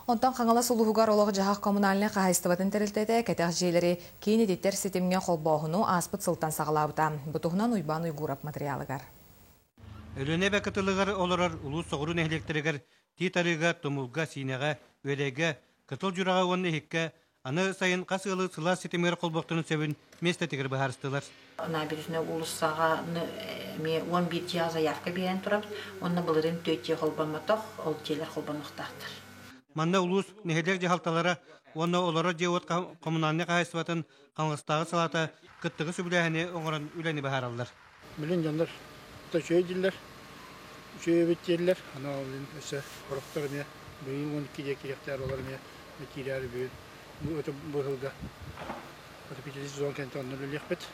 Онтон Хаҥалас улууһугар олох-дьаһах коммунальнай хаһаайыстыбатын тэрилтэтэ кэтэх дьиэлэри киин ититэр ситимҥэ холбооһуну ааспыт сылтан саҕалаабыта. Бу туһунан Уйбаан Уйгуурап матырыйаалыгар. Өлүөнэ эбэ кытылыгар олорор улуус соҕуруу нэһилиэктэригэр Тиит Арыыга, Тумулга, Сиинэҕэ, Үөдэйгэ, Кытыл Дьураҕа уонна Иһиккэ аны сайын хас ыалы сылаас ситимигэр холбуохтарын сөбүн миэстэтигэр быһаарыстылар. Набережная уулуссаҕа эмиэ 11 дьиэҕэ заявка биэрэн турабыт. Уонна былырыын түөрт дьиэ холбоммотох, ол дьиэлэр холбонуохтаахтар. Манна улуус, нэһилиэк дьаһалталара уонна олорор дьиэ-уот коммунальнай хаһаайыстыбатын Хаҥаластааҕы салаата кыттыгы сөбүлээһини оҥорон үлэни быһаараллар. Билин дьоннор үчүгэй дииллэр, үчүгэй эбит дииллэр. Аны ол өссө сорохтор эмиэ быйыл 12 дьиэ киириэхтээр олор эмиэ киирээри бүгүн бу сылга отопительный сезон кэнниттэн онно үлэлиэхпит.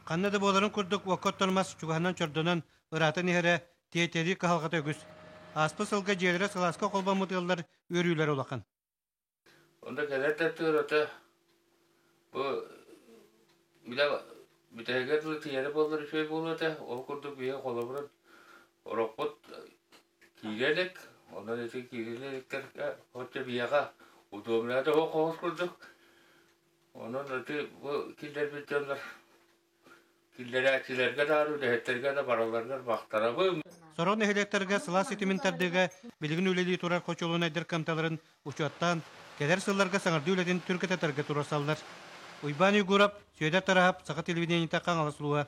Ханна да буоларын курдук уокка оттор мас чугаһынан чордонон ыраатан иһэрэ тиэтэри кыһалҕата үгүс. Ааспыт сылга дьиэлэрэ сылааска холбоммут ыаллар үөрүүлэрэ улахан. Онно кэлэр да тыырата бу үлэ бүтэһигэр дылы тиийэрэ буоллар үчүгэй буолуо этэ. Ол курдук биһиги холобурун орохпут киирэ илик, онон ити киирэ иликтэргэ оччо биһиэхэ удобнайа да суох хоһус курдук. Онон ити бу киллэрбит дьоннор киллэрээччилэргэ да, үлэһиттэргэ да барыларыгар махтанабын. Сорох нэһилиэктэргэ сылаас ситимин тардыыга билигин үлэлии турар хочуолунайдар кыамталарын учуоттаан, кэлэр сылларга саҥардыы үлэтин түргэтэтэргэ туруорсаллар. Уйбаан Егоров, Сүөдэр Тараһап, Саха телевидениетэ Хаҥалас улууһа.